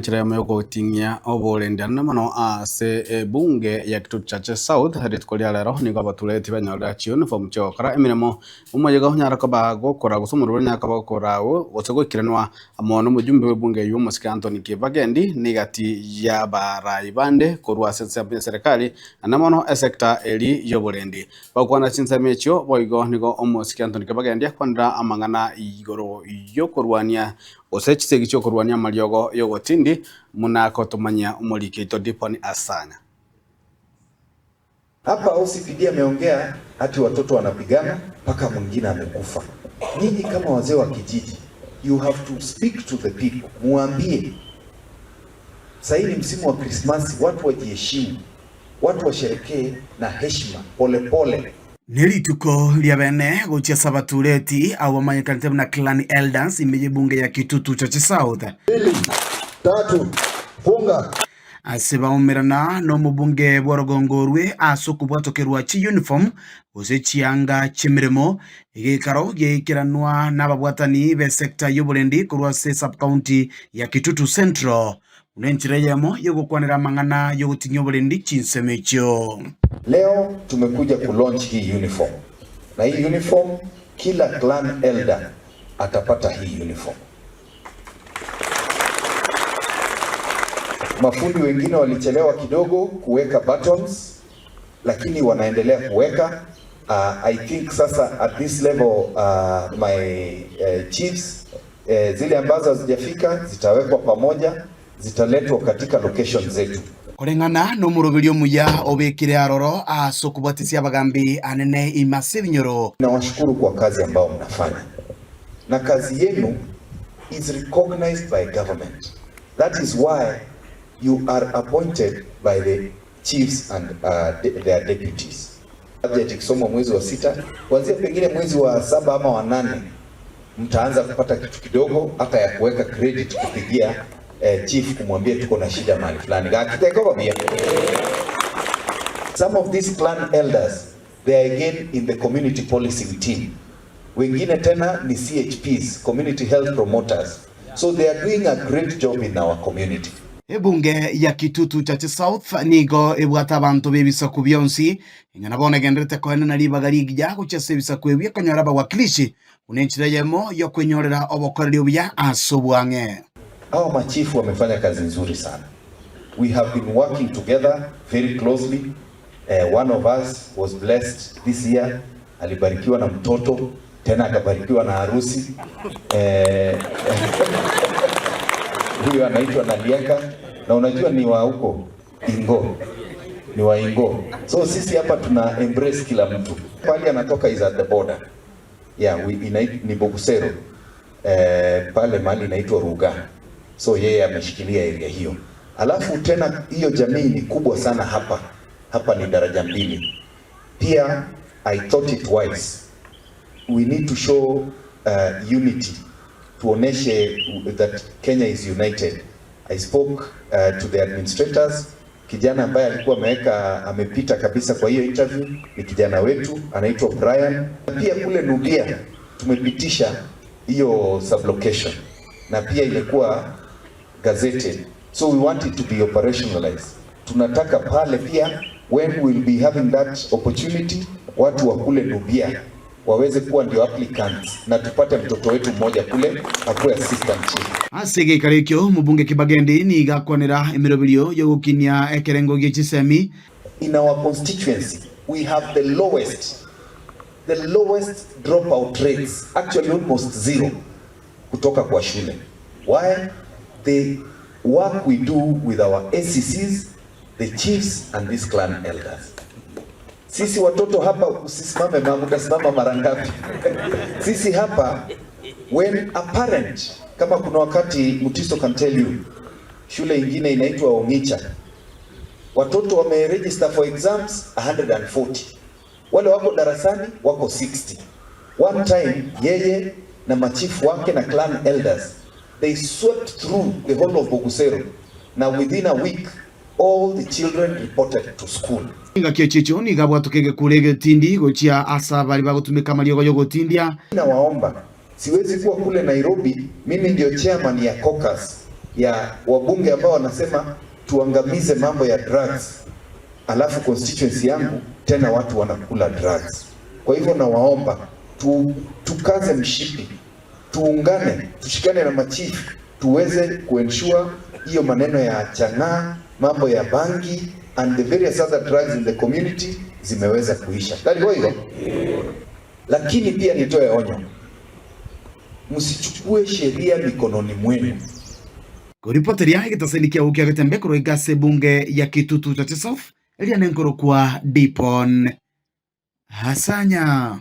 Enchera eyemo y'ogoting'ia oborendianene mono ase ebunge ya Kitutu Chache South rituko ria rero nigo abatureti benyorera chiuniform chiogokora emeremo omoyega onyare koba gokora gose omorweri onyare koba gokora agwo gose goikeranwa amo nomojumbe bw'ebunge eywo omosike Anthony Kibagendi nigati y'abarai bande korwa ase ensemo ya serikali naende mono esector eri y'oborendi. Bagokwana chinsemo echio boigo nigo omosike Anthony Kibagendi akwanera amang'ana igoro y'okorwania Gose chisegi chi'okorwania amariogo y'ogotindi, buna agotomanyia omoriki oito Diponi Asanya. Hapa OCPD ameongea ati watoto wanapigana mpaka mwingine amekufa. Nyinyi kama wazee wa kijiji you have to speak to the people, muambie sahii ni msimu wa Krismasi, watu wajiheshimu, watu washerekee na heshima polepole. Ne rituko ria bene gochia ase abatureti abwo bamanyekanete buna Clan Elders ime y'ebunge ya Kitutu Chache South. Mbili, tatu, funga. Ase baumerana nomobunge bw'orogongo orwe ase okobwatokerwa chiuniform gose chianga chi'emeremo, egeikaro giaikeranwa nababwatani b'esector y'oborendi korwa ase esubcounty ya Kitutu Central Buna enchera eyemo y'ogokwanera amang'ana y'ogotinyia oborendi chinsemo echio. Leo tumekuja ku launch hii uniform na hii uniform kila clan elder atapata hii uniform. Mafundi wengine walichelewa kidogo kuweka buttons lakini wanaendelea kuweka. Uh, I think sasa at this level uh, my uh, chiefs E, zile ambazo hazijafika zitawekwa pamoja, zitaletwa katika location zetu. Koreng'ana nomoroberio omuya obekire aroro ase okobwatisia abagambi anene ime ase ebinyoro. Nawashukuru kwa kazi ambao mnafanya na kazi yenu is recognized by government that is why you are appointed by the chiefs and uh, their deputies. Budget ikisomwa mwezi wa sita, kuanzia pengine mwezi wa saba ama wa nane mtaanza kupata kitu kidogo hata ya kuweka credit kupigia eh, chief kumwambia tuko na shida mahali fulani. Gakitekoba Some of these clan elders they are again in the community policing team. Wengine tena ni CHPs, community health promoters. So they are doing a great job in our community. Ebunge ya Kitutu Chache South nigo ebwate abanto b'ebisaku bionsi, ing'ana bono egendererete koenana ribaga rigiya gochia ase ebisaku ebi ekonyora abawakilishi Buna enchera eyemo y'okwenyorera obokoreri obuya ase obwang'e. Hawa machifu wamefanya kazi nzuri sana. We have been working together very closely. Eh, one of us was blessed this year, alibarikiwa na mtoto tena akabarikiwa na harusi eh, huyo anaitwa Naliaka na unajua ni wa huko Ingo, ni wa Ingo. So sisi hapa tuna embrace kila mtu. Pali anatoka is at the border. Yeah, we, inait, ni Bogusero eh, pale mahali inaitwa Ruga, so yeye ameshikilia area hiyo. Alafu tena hiyo jamii ni kubwa sana hapa hapa ni daraja mbili pia. I thought it wise we need to show uh, unity, tuoneshe that Kenya is united. I spoke uh, to the administrators Kijana ambaye alikuwa ameweka amepita kabisa kwa hiyo interview ni kijana wetu anaitwa Brian. Pia kule Nubia tumepitisha hiyo sublocation na pia imekuwa gazetted, so we want it to be operationalized. Tunataka pale pia when we'll be having that opportunity, watu wa kule Nubia waweze kuwa ndio applicants na tupate mtoto wetu mmoja kule akuwe assistant chief. Ase egeikaro ekio omobunge Kibagendi nigo akwanera emeroberio y'ogokinia ekerengo gie chisemi. In our constituency we have the lowest the lowest dropout rates actually almost zero kutoka kwa shule. Why? The work we do with our ACCs, the chiefs and these clan elders. Sisi watoto hapa, usisimame mama, utasimama mara ngapi? Sisi hapa when a parent, kama kuna wakati Mutiso can tell you, shule ingine inaitwa Ongicha, watoto wame register for exams 140 wale wako darasani wako 60. One time yeye na machifu wake na clan elders they swept through the whole of Bogusero na within a week all the children reported to school. Engaki echicho nigo abwatoka egekuro egetindi gochia ase abaria bagotumeka amariogo y'ogotindia. Nawaomba, siwezi kuwa kule Nairobi, mimi ndio chairman ya caucus. ya wabunge ambao wanasema tuangamize mambo ya drugs, alafu constituency yangu tena watu wanakula drugs. Kwa hivyo nawaomba tu, tukaze mshipi, tuungane, tushikane na machifu tuweze kuensure hiyo maneno ya chang'aa, mambo ya bangi and the various other drugs in the community zimeweza kuisha. Hivyo hivyo. Lakini pia nitoe onyo, msichukue sheria mikononi mwenu. Koripoteria gĩtaseni kĩa ũkia gĩtembe kũrũiga ase bunge ya Kitutu Chache South eria nenkorokwa Dipon Hasanya.